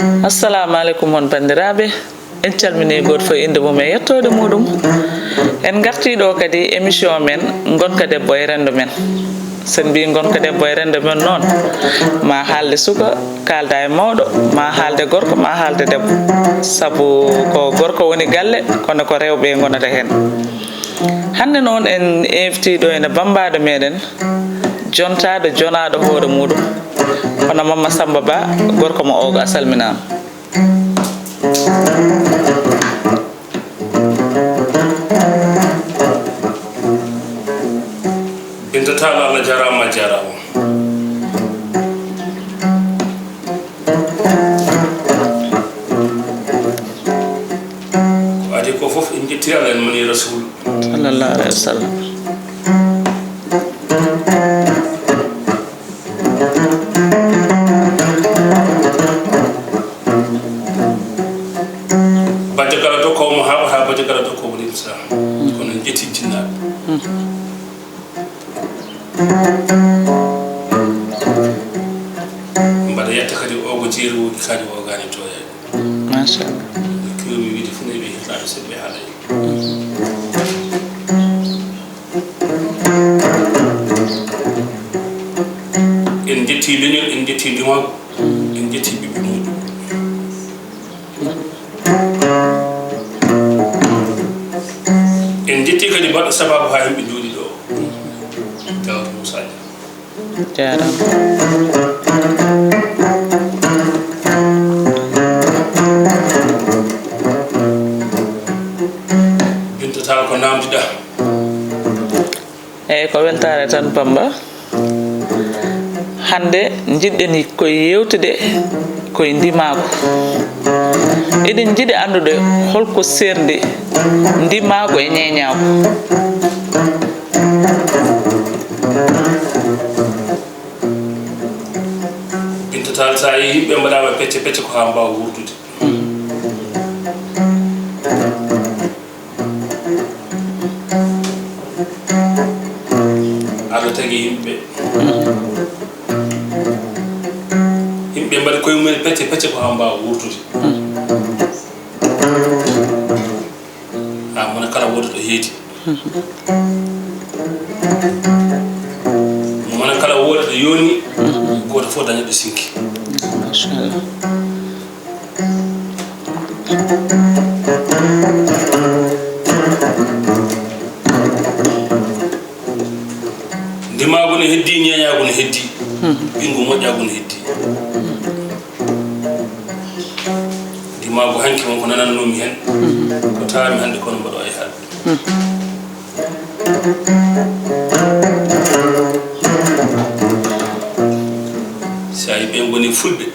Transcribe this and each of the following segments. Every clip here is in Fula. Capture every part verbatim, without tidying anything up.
Assalamu aleykum, on banndiraaɓe. En calminii gooto fof e innde mum e yettoode muɗum. En ngartii ɗo kadi e émission men, Ngonka Debbo e Renndo Men. So en mbii Ngonka Debbo e Renndo Men noon, ma haalde suka, kaalda e mawɗo, ma haalde gorko, ma haalde debbo. Sabu ko gorko woni galle, kono ko rewɓe ngonata heen. Hannde noon en invité ɗo ene bammbaaɗo meɗen, jontaaɗo, jonaaɗo hoore muɗum, hono Mamma Samba Ba, gorko mo Ogo, a salminaama. Binta Tall, Allah jaaraama, a jaaraama. Ko adii ko fof, en njetti Allah, en moni Rasul. Sallallahu alayhi wa sallam. Bajjo kala tokko mo haɓa, ha bajjo kala tokko mo limsa. Kono en njetti jinnaaɓe. Mbaɗa yetta kadi Ogo jeeruuji, kadi Ogaani tooyaaji. Machallah. Keewmi wiide fof, nayi ɓe hirnaaɓe seeɗa ɓe haalay. En njetti leñol, en njetti ndimaagu, en njetti ɓiɓɓe muɗum. En njetti kadi baɗɗo sababu haa yimɓe njooɗi ɗo. Daawda Moussa Dia. Jaaraama. Binta Tall, ko namdiɗaa? Eeyi, ko weltaare tan, Bamba. Hannde njiɗɗen ko yeewtude koye ndimaagu. Eɗen njiɗi anndude holko seerndi ndimaagu e ñeeñaagu. Binta Tall, so a yii yimɓe mbaɗaama pecce pecce, ko haa mbaawa wuurdude. Allah tagi yimɓe. Yimɓe mbaɗi koye mumen pecce pecce ko haa mbaawa wuurdude. Haa mona kala wooda ɗo heedi. Mona kala wooda ɗo yoni. Gooto fof daña ɗo sinki. Machallah. Ndimaagu ne heddii, ñeeñaagu ne heddii, ɓinngu moƴƴaagu ne heddii. Ndimaagu hanki won ko nanannoomi heen, ko tawaami hannde kono mboɗo wayi haalde. So a yii ɓe ngoni fulɓe,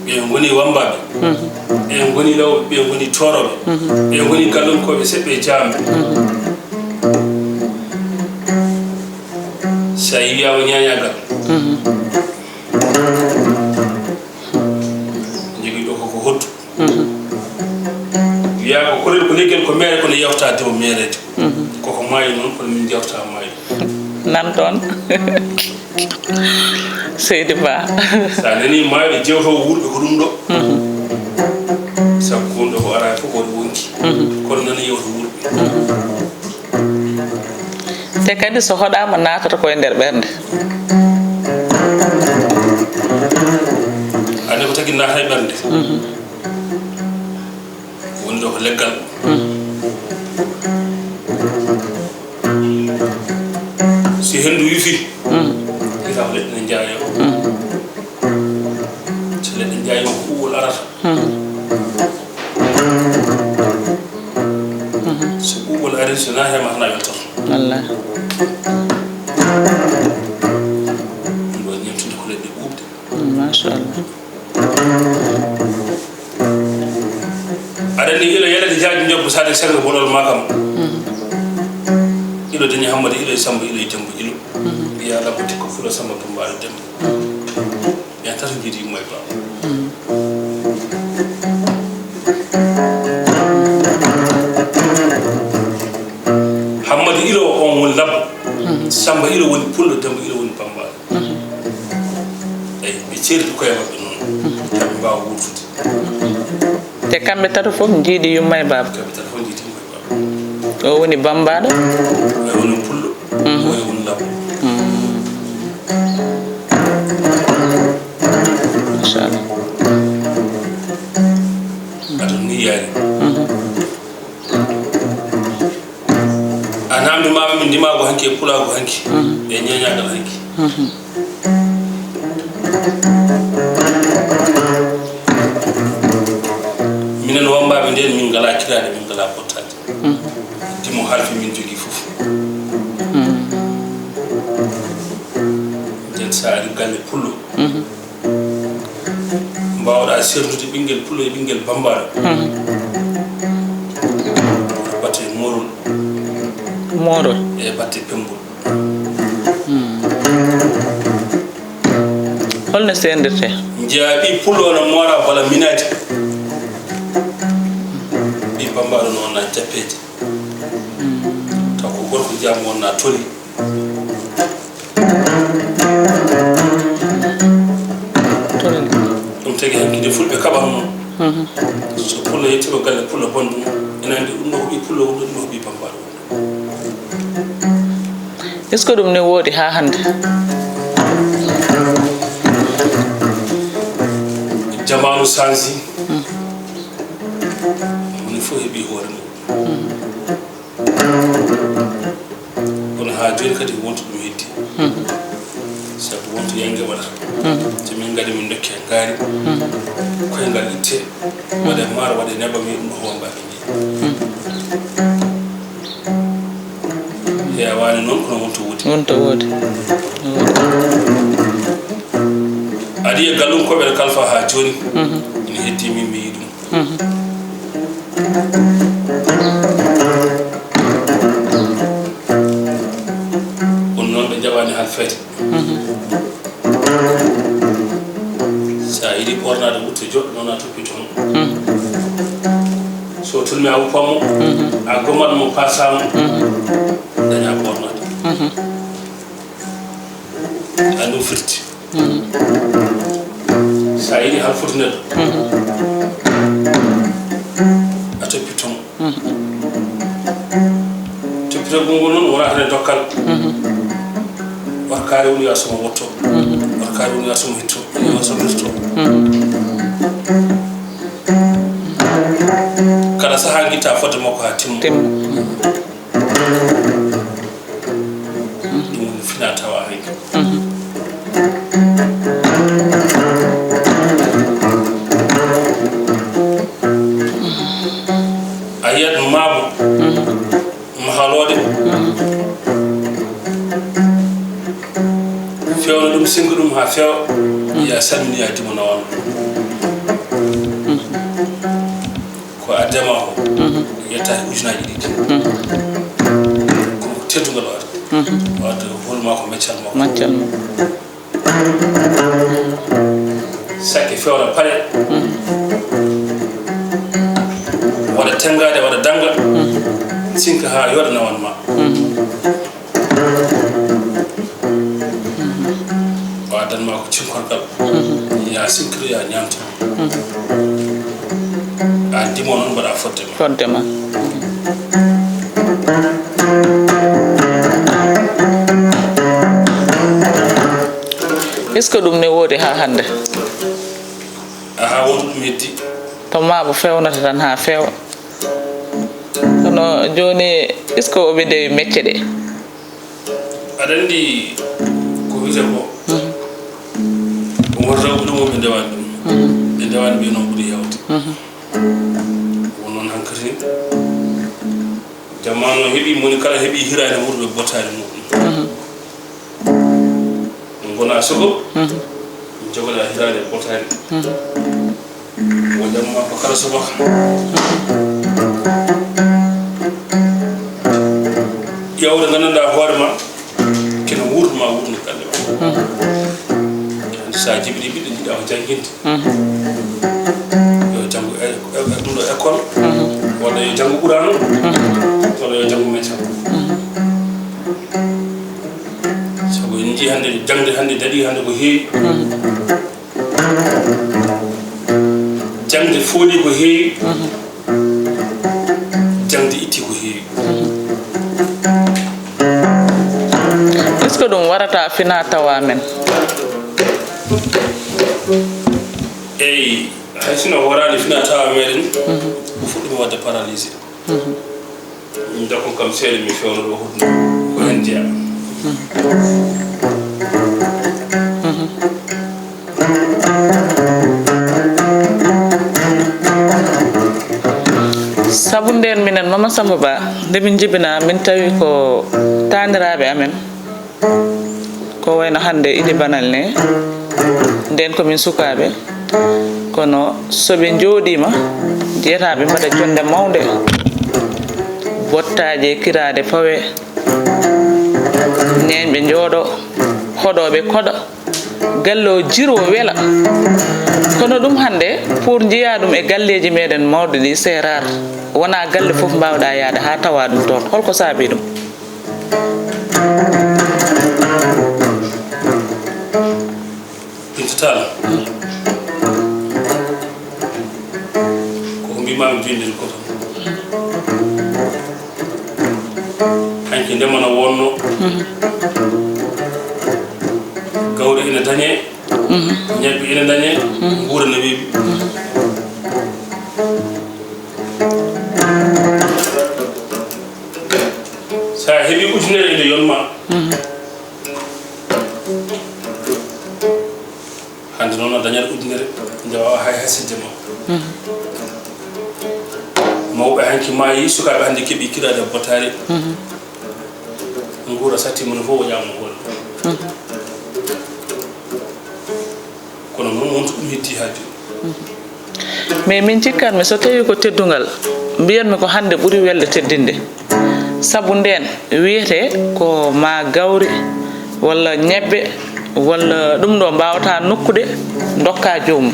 ɓe ngoni wammbaaɓe, ɓe ngoni lawɓe, ɓe ngoni toorooɓe, ɓe ngoni gallonkooɓe seɓɓe e jaamɓe. So a yii wiyaama ñaañaagal, jogii ɗo koko hoddu. Wiyaa ko korel ko leggel ko meere kono yewta dewo meereejo. Koko maayi noon kono min jewta maayi. Nan toon. Seydi Ba. Sa nani maayɓe jewtowo wuurɓe ko ɗum ɗo. Sabu ko ɗum ɗo ko ara fof ko wonki. Kono nani yewto wuurɓe. Te kadi so hoɗaama naatata koye nder ɓernde. Ande ko tagi naata e ɓernde. Woni ɗo ko leggal. Si henndu wifi, ita ko leɗɗe ne njaayo. So leɗɗe njaayo ko ɓuuɓol arata. So ɓuuɓol ari, so na hema hana weltoto. Wallahi. Ɗum ɗo ñemtude ko leɗɗe ɓuuɓɗe. Machallah. Aɗa anndi ilo yalade jaaji njoggo saade senngo bolol maa kam. Ilo dañi Hammadi, ilo e Sammba, ilo e Demmba, ilo. Mbiyaa labbo tikko fulo Sammba Tummbaari Demmba. Ɓen tato njiidi yumma e baaba. Hammadi ilo on woni labbo. Sammba ilo woni pullo, Demmba ilo woni bambaɗo. Eyi, ɓe Terdi koye maɓɓe noon, haa ɓe mbaawa wuurdude. Te kamɓe tato fof njiidi yumma e baaba. Kamɓe tato fof njiidi yumma e baaba. O woni bammbaaɗo? O woni pullo, mhm, o woni labbo. Mm. Machallah. Aduna ni yaari. Mhm. A namdi mama min ndimaagu hanki e pulaagu hanki, mhm, e ñeeñaagal hanki. Mhm. Minen wammbaaɓe ndeen, min ngalaa kiraade, min ngalaa pottaade. Mhm. Dimo halfi min jogii fof. Mhm. Ndeen so a ari galle pullo, mhm, mbaawɗaa serndude ɓinngel pullo e ɓinngel bammbaaɗo. Mhm. Batte moorol. Moorol. E batte pemmbol. Mhm. Holno serndirtee? Njiyaa ɓii pullo no moora walla minaji. Ɓii bammbaaɗo no wonna jappeeje. Mhm. Taw ko gorko jaamu wonna toli. Tolni. Ɗum tagi hanki nde fulɓe kaɓatnoo. Mhm. So pullo yettiima galle pullo bonɗo mum, ina anndi ɗum ɗo ko ɓii pullo wonɗo, ɗum ɗo ko ɓii bammbaaɗo wonɗo. Est-ce que ɗum ne woodi haa hannde? Jamaanu sansi. Mhm. Moni fof heɓi hoore mum. Mhm. Kono haa jooni kadi wonto ɗum heddi. Mhm. Sabu wonto yannge waɗata. Mhm. So min ngari min ndokke ngaari. Mhm. Koyngal itte, waɗe maaro, waɗe nebam, wiye ɗum ɗo ko wambaaki ndi. Mhm. Heewaani noon, kono wonto woodi. Wonto woodi. Aɗa yiya gallum koɓere kalfa haa jooni. Mhm. Ina heddi min mi yiyi ɗum. Mhm. Kono noon ɓe njaɓaani hal feete. Mhm. So a yiɗi ɓoornaade wutto joɗɗo noon a toppito mo. Mhm. So tulmi a wuppan mo, mhm, a goman mo paasa mo, mhm, daña ɓoornaade. Mhm. Anndi o firti. Mhm. So a yiɗi halfude neɗɗo, mhm, a toppito mo. Mhm. Toppitagol ngol noon wonaa tan e dokkal. Mhm. Wata kaari woni yo a somo wotto. Mhm. Wata kaari woni yo a somo hitto. Yo a somo hitto. Mhm. Kala sahaa ngitta fodde makko haa timma. Timma. Mhm. Ɗum woni fina tawa hay. Mhm. A yiyat maabo. Mhm. Mahaloode. Mhm. Fewna ɗum, sengi ɗum haa feewa. Mhm. Ya salmini, ya dimo nawan. Mhm. Ko addema ko, mhm, yettaaki ujunaaji ɗiɗi. Mhm. Ko teddungal waɗata. Mhm. Waɗde hol ma ko meccal makko. Meccal makko. Sakke fewna pare. Mhm. Waɗa tenngaade, waɗa dannga. Mhm. Sinka haa yooɗa nawan ma. Mhm. O addan ma ko cinkorgal. Mhm. Ya sinkiro, ya ñaamto. Mhm. A dimo noon mbaɗa fodde ma. Fodde ma. Est-ce que ɗum ne woodi haa hannde? Aha, wonto ɗum heddi. To maabo fewnata tan haa feewa. Kono jooni, est-ce que oɓe ndewi mecce ɗe? Aɗa anndi ko wiyetee ko? Mhm. Ko wonata ko ɗum o ɓe ndewaani ɗum. Mhm. Ɓe ndewaani ɓe noon ɓuri heewde. Mhm. Ko noon hankadi, jamaanu o heɓi, moni kala heɓi hiraande muɗum e bottaari muɗum. Mhm. Ngona sogo, mhm, jogoɗa hiraande e bottaari. Mhm. Wonde ma ko kala subaka. Ƴeewde nganndanɗaa hoore ma, kene wuurdu ma, wuurdu galle ma. Mhm. Sa jibini ɓiɗɗo, jiɗa ko jannginde. Mhm. Yo janngu e, e, e ɗum ɗo école. Mhm. Walla yo janngu Qur'aana. Mhm. Walla yo janngu métier. Mhm. Sabu en njii hannde, jaŋde hannde daɗi hannde ko heewi. Mhm. Jaŋde fooli ko heewi, jaŋde itti ko heewi. Est-ce que ɗum warata fina tawa men? Eyi, hay sinno horaani fina tawa meɗen, o fuɗɗima waɗde paralysé. Min dokkon kam seeɗa mi fewna ɗo huɗo ko heen jeyaa. Sabu ndeen minen Mama Samba Ba nde min njibinaa min tawi ko taaniraaɓe amen. Ko wayno hannde Idi Banal ne, ndeen ko min sukaaɓe, kono so ɓe njooɗiima, njiyata ɓe mbaɗa jonnde mawnde, bottaaje e kiraaɗe pawe, ñeeñɓe njooɗo, hoɗooɓe koɗa, galle o jiro wela. Kono ɗum hannde, pour njiyaa ɗum e galleeji meɗen mawɗi ɗi, c'est rare. Wonaa galle fof mbaawɗaa yahde haa tawaa ɗum toon. Holko saabii ɗum? Binta Tall, ko ko mbiimaami jooni ko tan. Hanki ndema no wonno. Gawri ina dañe, ñebbe ina dañe, nguura no weeɓi. Sa heɓi ujunere ene yonma. Hannde noon a dañat ujunere, nde wawa hay hasidde ma. Mawɓe hanki maayi, sukaaɓe hannde keɓi kiraaɗe bottaari. Nguura sattima no fof o ƴaama hoore. Kono noon wonto ɗum heddi ha jooni. Mais min cikkanmi so tawi ko teddungal, mbiyanmi ko hannde ɓuri welde teddinde. Sabu ndeen wiyete ko ma gawri walla ñebbe walla ɗum ɗo mbawata nokkude, dokka joomum.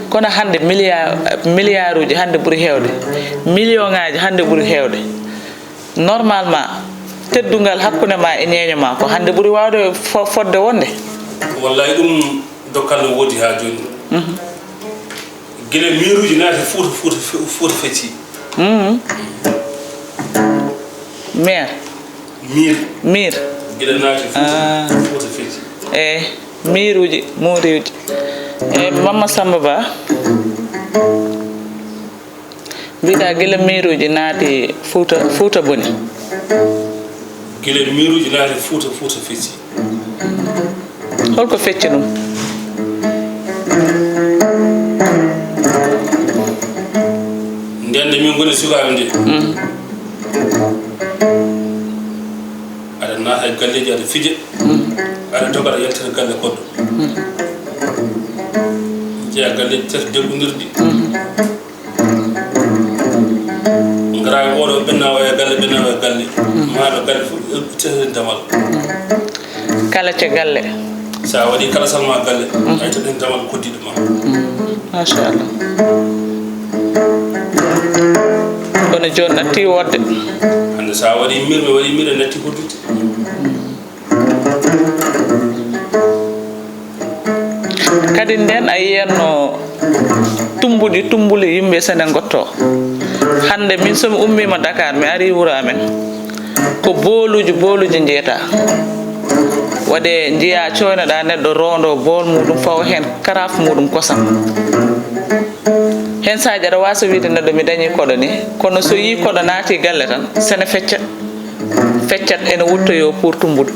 Kono hannde milliard, milliard uji hannde ɓuri heewde, million ngaji hannde ɓuri heewde. Normalement, teddungal hakkunde ma e ñeeño ma ko hannde ɓuri wawde fo-, fodde wonde. Wallahi ɗum dokkal no woodi ha jooni. Gila miiruuji naati Fuuta, Fuuta, Fuuta fecci. Meer. Miir. Miir. Gila naati Fuuta, Fuuta fecci. Eyi, miiruuji, muuriiwji. Eyi, Mama Samba Ba. Mbiɗa gila miiruuji naati Fuuta, Fuuta boni. Gila miiruuji naati Fuuta, Fuuta fecci. Holko fecci ɗum? Nden nde min ngoni sukaaɓe nde. Aɗa naata e galleeji, aɗa fija. Aɗa doga, aɗa yaltata galle koɗɗo. Jeya galleeji tati deggundirɗi. Ngara e oɗo ɓenna o e galle, ɓenna o e galle. Maɗo galle fof teten damal. Kala ce galle. Sa waɗi kala salma galle, ay teten damal koddiɗo ma. Machallah. Kono joni natti wodde. Hande sa waɗi mirme, waɗi mirme natti hoddude. Kadi nden a yiyanno tumbuɗi tumbuli yimɓe sene gotto. Hande min somi ummima Dakar mi ari wuro amen, ko booluji booluji jeyata. Waɗe njiya coynoɗa neɗɗo rondo bool muɗum fawa hen karaf muɗum kosam. Hen saji aɗa wasa wiide neɗɗo mi dañi koɗo ni, kono so yi koɗo naati galle tan sene fecca. Feccat ene wuttoyo pour tumbuɗo.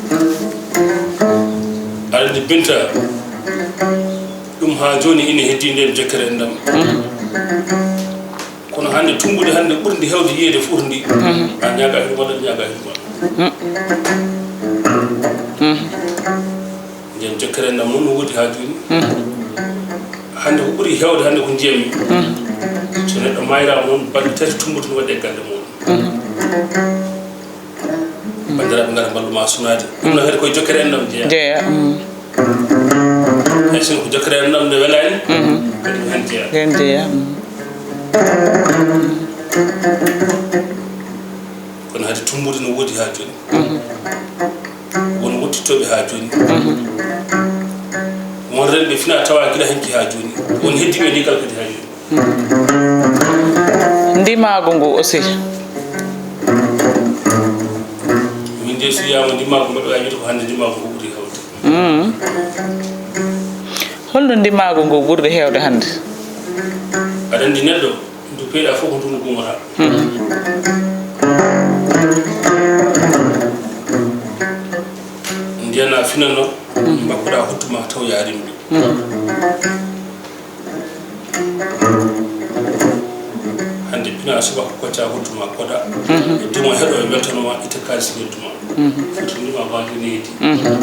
Aɗa andi Binta, ɗum ha joni ina heddi nden jokkere enɗam. Kono hande tumbuɗi hande ɓurndi hewde yiyede fof ndi, a ñaaga hen walla ñaaga hen walla. Nden jokkere enɗam noon no woodi ha joni. Hande ko ɓuri hewde hande ko njiyammi. So neɗɗo mayrama noon, balɗe tati tumbuɗi no waɗe galle muɗum. Banndiraaɓe, ngara mballu ma sunaade. Ɗum noon kadi koye jokkere enɗam jeeya. Jeeya. Hay sinno ko jokkere enɗam nde welaani, kadi ko heen jeeya. Heen jeeya. Kono hade tumbude no woodi haa jooni. Won wottittooɓe haa jooni. Won renɓe fina tawa gila hanki haa jooni. Won heddiiɓe ndigal kadi haa jooni. Ndimaagu ngu aussi. Min de, so wiyaama ndimaagu, mbaɗa waawi wiide ko hannde ndimaagu ngu ɓuri heewde. Mm. Holno ndimaagu ngu ɓurɗi heewde hannde? Aɗa anndi neɗɗo, ndu peeɗa fof ko ndu ngu ummata. Mm. Ndiyana finano, mm, mbakkoɗa hottu ma taw ya rimɗi. Mm. Hannde pina suba ko kocca hottu ma koɗa. Mhm. E dimo heɗo e weltano ma itta kaalis weltu ma. Mhm. Foto ndima banque needi. Mhm.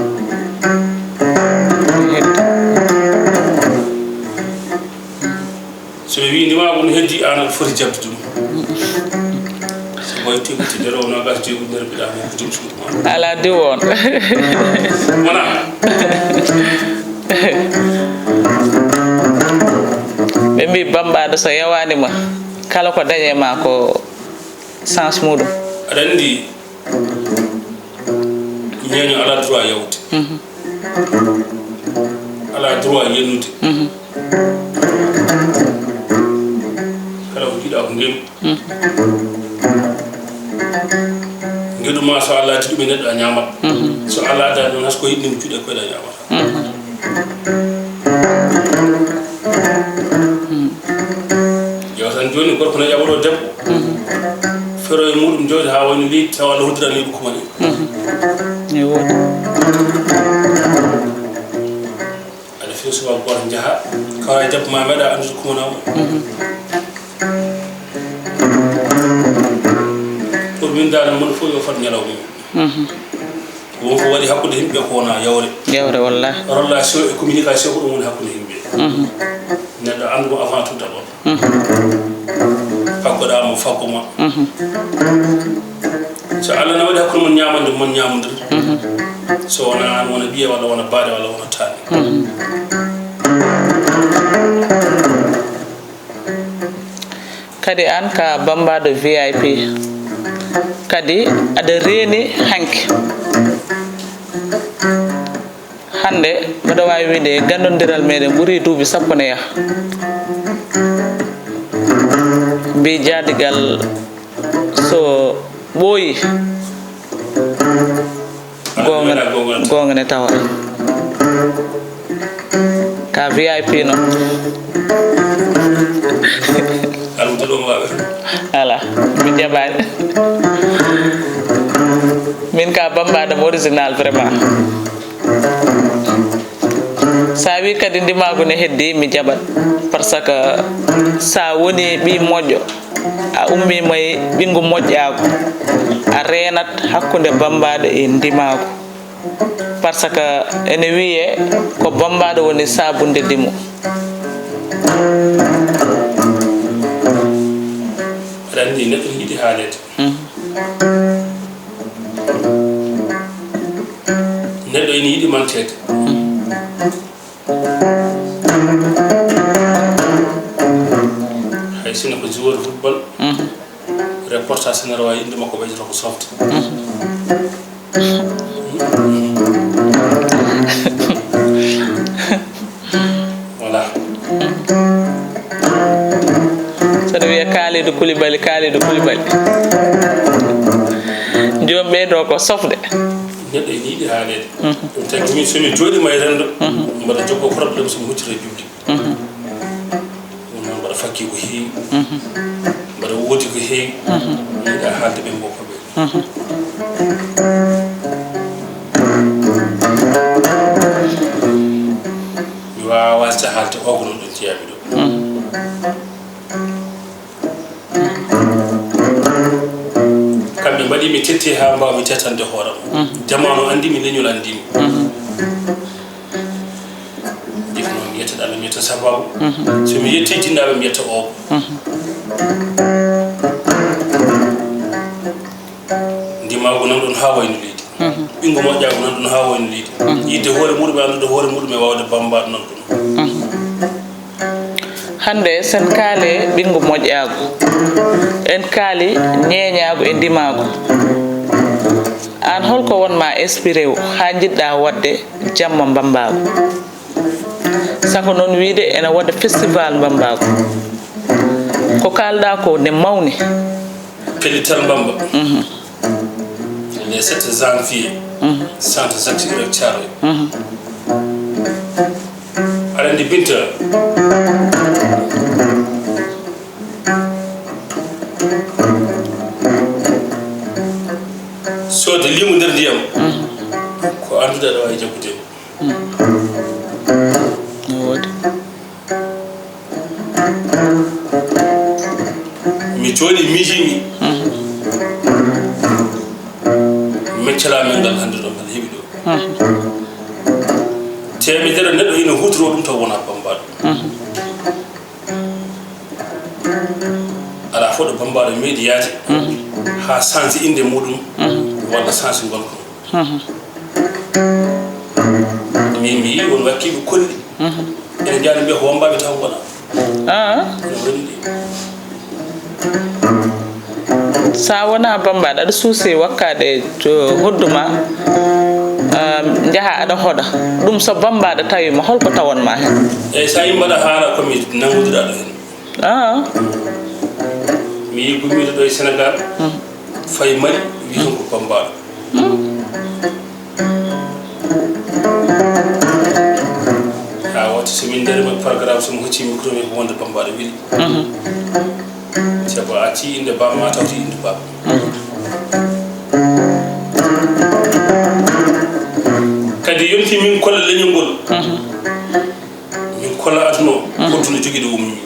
So ɓe wii ndima ko no heddi, an aɗa foti jaɓde ɗum. So wayti ko ci dero nogas joyi ujunere mbiɗa mo ko jom suudu ma. Ala diw on. Wona. Ɓe mbi bambaɗo so yawani ma, kala ko dañe ma ko sens muɗum. Aɗa anndi ñeeño ala droit yawde. Mhm. Ala droit yennude. Mhm. Kala ko jiɗa ko ngelu. Mhm. Ngelu ma so Allah addi ɗum e neɗɗo a ñaamat. Mhm. So Allah adda noon has ko yiɗnima juuɗe koyɗa ñaamata. Mhm. Yo tan jooni gorko ne ƴaɓoto debbo. Mhm. Fero e muɗum jooɗi haa woni leydi tawa Allah hoddirani ɗum ko moni. Mhm. Ne woodi. Aɗa fiya subaka gooto njaha, kala debbo ma meeɗa anndude kumanamo. Mhm. Pour min dal, mon fof yo fot ñalawma. Mhm. Ko won ko waɗi hakkunde yimɓe ko wona yawre. Yawre, wallahi. Relation e communication ko ɗum woni hakkunde yimɓe. Mhm. Neɗɗo anndu mo avant tout d'abord. Mhm. Faggoɗa mo, faggo ma. Mhm. So Allah na waɗi hakkunde mon ñamande, mon ñamondir. Mhm. So wona an wona ɓiye walla wona baade walla wona taani. Mhm. Kadi an ka bambaɗo V I P. Kadi aɗa reeni hanki. Hannde mbeɗa waawi wiyde ganndondiral meɗen ɓuri duuɓi sappo ne yaha. Mbi jaadigal so ɓooyi, goonga, goonga ne tawa. Ka V I P noon. Alhamdulillah, mo waɓe. Ala, mi jaɓaani. Min ka bambaɗam original vraiment. Sa wi kadi ndimaagu ne heddi, mi jaɓat. Par ce que sa woni ɓii moƴƴo, a ummima e ɓinngu moƴƴaagu, a reenat hakkunde bambaɗo e ndimaagu. Par ce que ene wiyee ko bambaɗo woni sabunde ndimo. Aɗa anndi neɗɗo ne yiɗi haaleede. Mhm. Neɗɗo ene yiɗi manteede. Mhm. Hay sinno ko joueur football, mhm, reportage ene rawa innde makko ɓe ƴetta ko softe. Mhm. Voilà. Saɗa wiya Kalidou Koulibaly, Kalidou Koulibaly. Joom ɓe ɗo ko sofde. Neɗɗo ene yiɗi haaleede. Mhm. Ɗum tagi min so mi jooɗiima e renndo, mhm, mbaɗa jokko problème so mi huccita e jubli. Mhm. Ɗum noon mbaɗa fakkii ko heewi. Mhm. Mbaɗa woodi ko heewi. Mhm. Mi yiɗa haalde ɓe mbokko ɓe. Mhm. Mi waawaa wasde haalde o ko noon ɗum jeyaami ɗo. Mhm. Kamɓe mbaɗi mi tetti haa mbaawmi tettande hoore am. Mhm. Jamaanu anndi mi, leñol anndi mi. Mhm. Ndefno mi yetta ɗaɓe mi yetta sababu. Mhm. So mi yetti jinnaɓe mi yetta o. Mhm. Ndimaagu nan ɗon haa wayno leydi. Mhm. Ɓinngu moƴƴaagu nan ɗon haa wayno leydi. Mhm. Yidde hoore muɗum e anndude hoore muɗum e waawde bambaɗo nan ɗum. Mhm. Hannde sen kaale ɓinngu moƴƴaagu. En kaali ñeeñaagu e ndimaagu. Aan holko won ma esprit o haa njiɗɗa waɗde jamma bambaɗo? Sako noon wiyde ene waɗa festival Bambago. Ko kaalɗaa ko ne mawni. Pellital Bamba. Le sept janvier, centre Jacques Chirac Thiaroye. Aɗa anndi Binta? Soodde limu nder ndiyam. Ko anndude aɗa waawi jaggude. No woodi. Mi jooɗi miijimi. Meccalaa men ngal hannde ɗo ngal heɓi ɗo. Teemedere neɗɗo ina huutoro ɗum taw wonaa bambaɗo. Alaa fof ɗo bambaɗo meeɗi yaade haa sansi innde muɗum walla sansi ngonka. Min mi yii won wakkiiɓe kolli. Ene njaani mbiya ko wambaaɓe taw ngona. Ah. Ene woni ɗi. Sa wona bambaɗo aɗa suusi wakkaade to hoddu ma, ah, njaha aɗa hoɗa ɗum, so bambaɗo tawi ma holko tawon ma hen? Eyyi, sa yii mbaɗa haala ko mi nanngudiɗa ɗo hen. Ah. Mi yii gummiiɗo ɗo e Sénégal, fayi Mali, wii tan ko bambaɗo. Ha watti so min darima programme, so mi hocci micro mi ko wonde bambaɗo weli. Sabu a accii innde bamma tawti innde baba. Kadi yonti min kolla leñol ngol. Min kolla aduna o. Hoddu no jogii ɗo ummi.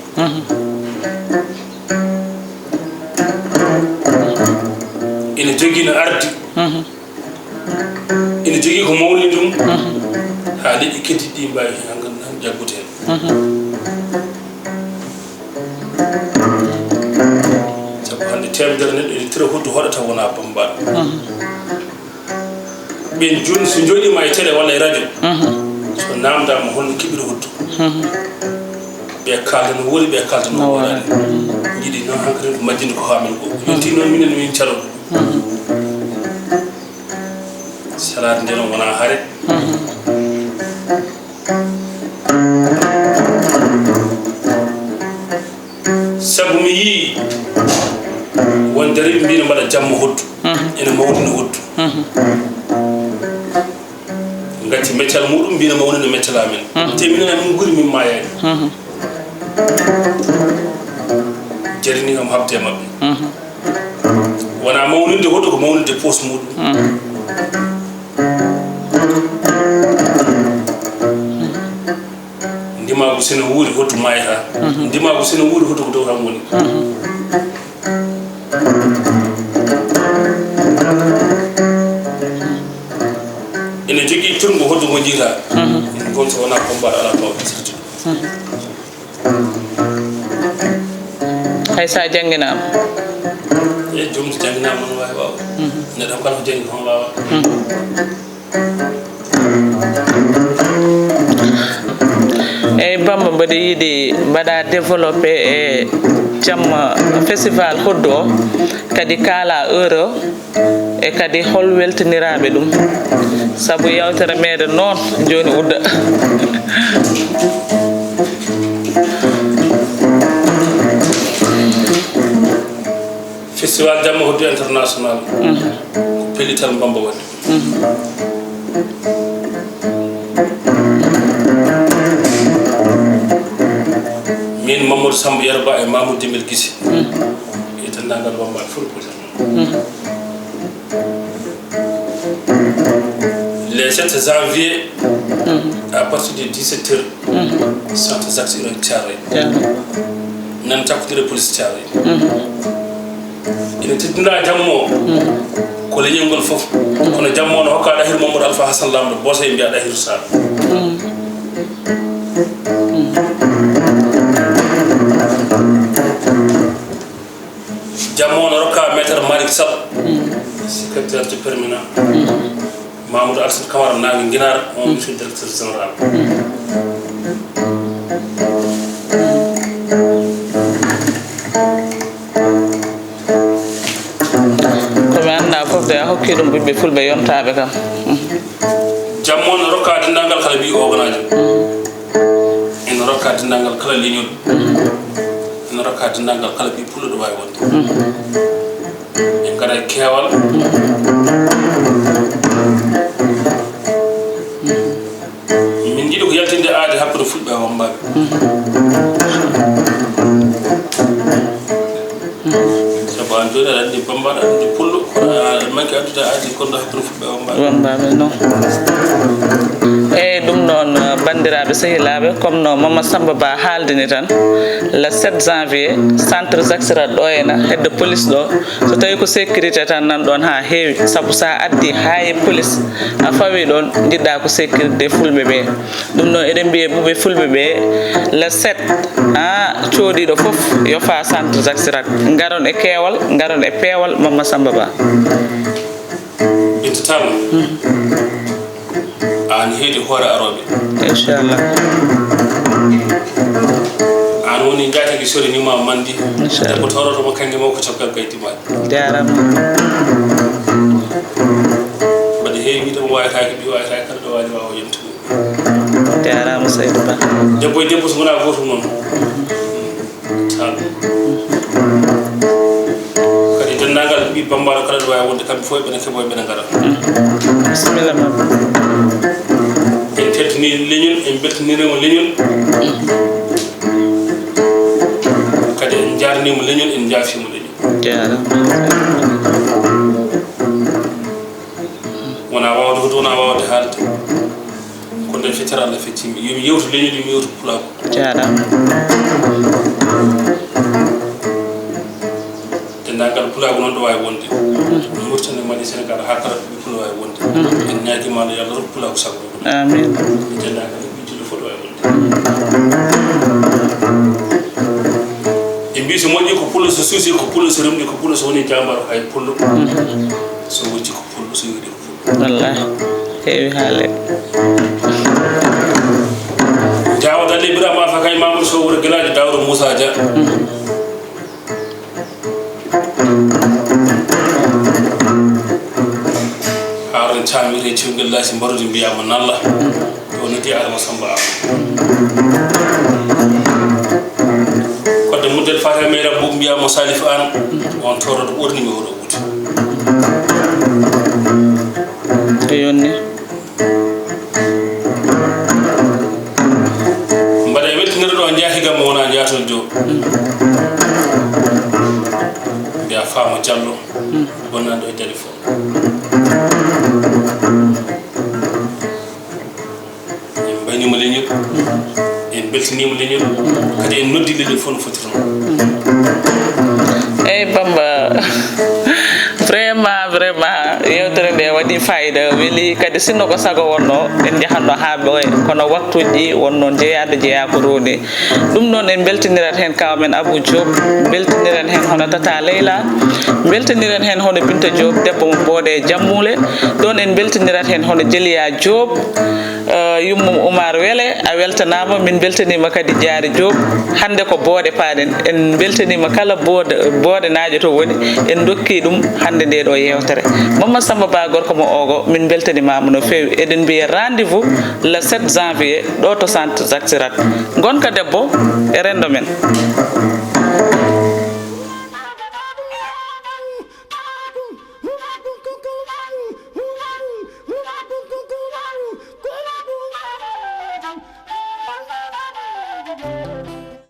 Ina jogii no ardi. Ina jogii ko mawni ɗum. Haa leƴƴi keddiɗi ɗi mbaawi heen ngannduɗaa jaggude heen. Sabu hannde teemedere neɗɗo ene tira hoddu hoɗata wonaa bambaɗo. Ɓen jooni so njooɗiima e télé walla e radio, so naamndaama holno keɓiri hoddu, ɓe kaalda no woori, ɓe kaalda no wooraani. Njiɗi noon hankadi ko majjinde ko haa men ko. Yonti noon minen min calo. Salaade nde noon wonaa hare. Sabu mi yii won dariiɓe mbiino mbaɗa jamma hoddu, ene mawnina hoddu. Ngacci meccal muɗum mbiino mawnina meccal amen. Te minen amin nguri min maayaani. Jarini kam habde e maɓɓe. Wona mawninde hoto ko mawninde poos muɗum. Ndimaagu sene wuuri hoto maayata. Ndimaagu sene wuuri hoto ko dow tan woni. Ene jogii tonngo hoto ngo jiita. Ɗum kon so wonaa combat alaa ko sirti. Hay sa jannginaama. E joom so jannginaama noon waawi waaw. Neɗɗo kala ko janngi ko waawa. Eyyi Bamba, mboɗo yiɗi mbaɗa développé e jamma festival hoddu o, kadi kaala heure o, e kadi hol weltiniraaɓe ɗum, sabu yewtere meɗen noon jooni udda. Festival jamma hoddu international ko pellital Bamba waɗi. Min Mamadou Samba Yerba e Mamoudou Demel Guissé e denndaangal Bamba fof ko jam. Le sept janvier, à partir de dix-sept heures, centre Jacques Chirac Thiaroye. Nan cakkudire police Thiaroye. Ina teddinaa jamma o. Ko leñol ngol fof. Kono jamma o no hokkaa Ɗahir Mamadou Alpha Hassan Lamɗo Bosey mbiyaa Ɗahir Sarr. Jamma o no rokkaa Maître Malick Sall, secrétaire du permanent. Mamadou Alsane Camara Naange Nginaar, on woni directeur général. Ko mi anndaa fof de, a hokki ɗum ɓiɓɓe fulɓe yontaaɓe kam. Jamma o no rokkaa denndaangal kala ɓiy oganaajo. Denndaangal kala leñol, ene rokka denndaangal kala ɓiy pullo ɗo waawi wonde. En ngara e keewal. Min njiɗi ko yaltinde aadi hakkunde fulɓe e wammbaaɓe. Sabu aan jooni aɗa anndi bammbaaɗo, aɗa anndi pullo, kono aɗa manki addude aadi gonɗo hakkunde fulɓe e wammbaaɓe. Wammbaaɓe, non. Eyi, ɗum noon, banndiraaɓe, sehilaaɓe, comme no Mama Samba Ba haaldini tan, le sept janvier, centre Zaxirat ɗo ena hedde police ɗo, so tawi ko sécurité tan nan ɗon haa heewi, sabu sa addi haa e police, a fawi ɗon, njiɗɗa ko sécurité fulɓe ɓe. Ɗum noon, eɗen mbiya ɓuuɓe fulɓe ɓe, le sept, ha coodiiɗo fof yo faa centre Zaxirat. Ngaron e keewal, ngaron e peewal, Mama Samba Ba. Binta Tall, aan heedi hoore arooɓe. Inchallah. Aan woni njaatigi sori ni ma mandi. Inchallah. Debbo toroto mo kaŋŋe makko cofgal kay dimaali. Jaaraama. Mbaɗi heewi wiide mo waawetaake, ɓii waawetaake, kala ɗo waali waawa yontude. Jaaraama, Saydou Ba. Debbo e debbo so wonaa gootum noon. Tan. Kadi denndaangal ɓiɓɓe Bambaɗo kala ɗo waawi wonde, kamɓe fof eɓena keɓoo, eɓena ngara. Bisimilla ma. En teddini leñol, en mbeltinirii mo leñol. Kadi en njaarnii mo leñol, en njaafii mo leñol. Jaaraama. Wonaa waawde huude, wonaa waawde haalde. Ko nde feccere Allah fecci mi. Yo mi yewtu leñol, yo mi yewtu pulaagu. Jaaraama. Denndaangal pulaagu noon ɗo waawi wonde. Mauritanie, Mali, Sénégal, haa kala ɗo ɓiɓɓe pullo waawi wonde. En ñaagiima Allah, yo Allah rokku pulaagu sago mum. Amiin. Denndaangal ɓiɓɓe julɓe fof ɗo waawi wonde. Ɓe mbii so moƴƴi ko pullo, so suusi ko pullo, so remɗi ko pullo, so woni jaambaaro hay pullo. So wujji ko pullo, so yooɗi ko pullo. Wallaahi, heewi haale. Jaawo Dalle Birama Afa kay Mamadou Sow wuro Gelaajo Daawda Moussa Dia. Haaron Caam wiyetee Cewngel Laasi Mbarodi mbiyaama Nalla. Ɗo noddi Adama Samba Am. Kodde Muddel Fatima Meyra Mbuub mbiyaama Salif Aan. On toro ɗo ɓorni mi oɗo wuti. Ko yonni. Mbaɗa e weltinirɗo o njaati gam mo wona njaatol jo. Mbiya Faama Jallo, bonnanɗo e Dali fof. En mbayniima leñol, en mbeltiniima leñol, kadi en noddi leñol fof no foti. Eyyi Bamba, vraiment, vraiment, yewtere nde waɗi fayida, weli kadi. Sinno ko sago wonno en njahatno haa ɓooya, kono waktuuji wonno jeyaade jeyaa ko roni. Ɗum noon en mbeltinirat heen kaaw men Abou Diop, mbeltiniren heen hono Tata Leyla, mbeltiniren heen hono Binta Diop, debbo mo Boode e Jammuule. Ɗoon en mbeltinirat heen hono Jeliya Diop, Eh, yummum Oumar Wele, a weltanaama, min mbeltaniima kadi Diary Diop. Hannde ko Boode paaɗen. En mbeltaniima kala Boode, Boodenaajo to woni, en ndokki ɗum hannde nde ɗo yeewtere. Mamma Samba Ba gorko mo Ogo, min mbeltanimaama no feewi. Eɗen mbiya rendez-vous le sept janvier ɗo to centre Zaxirat. Ngonka debbo e renndo men.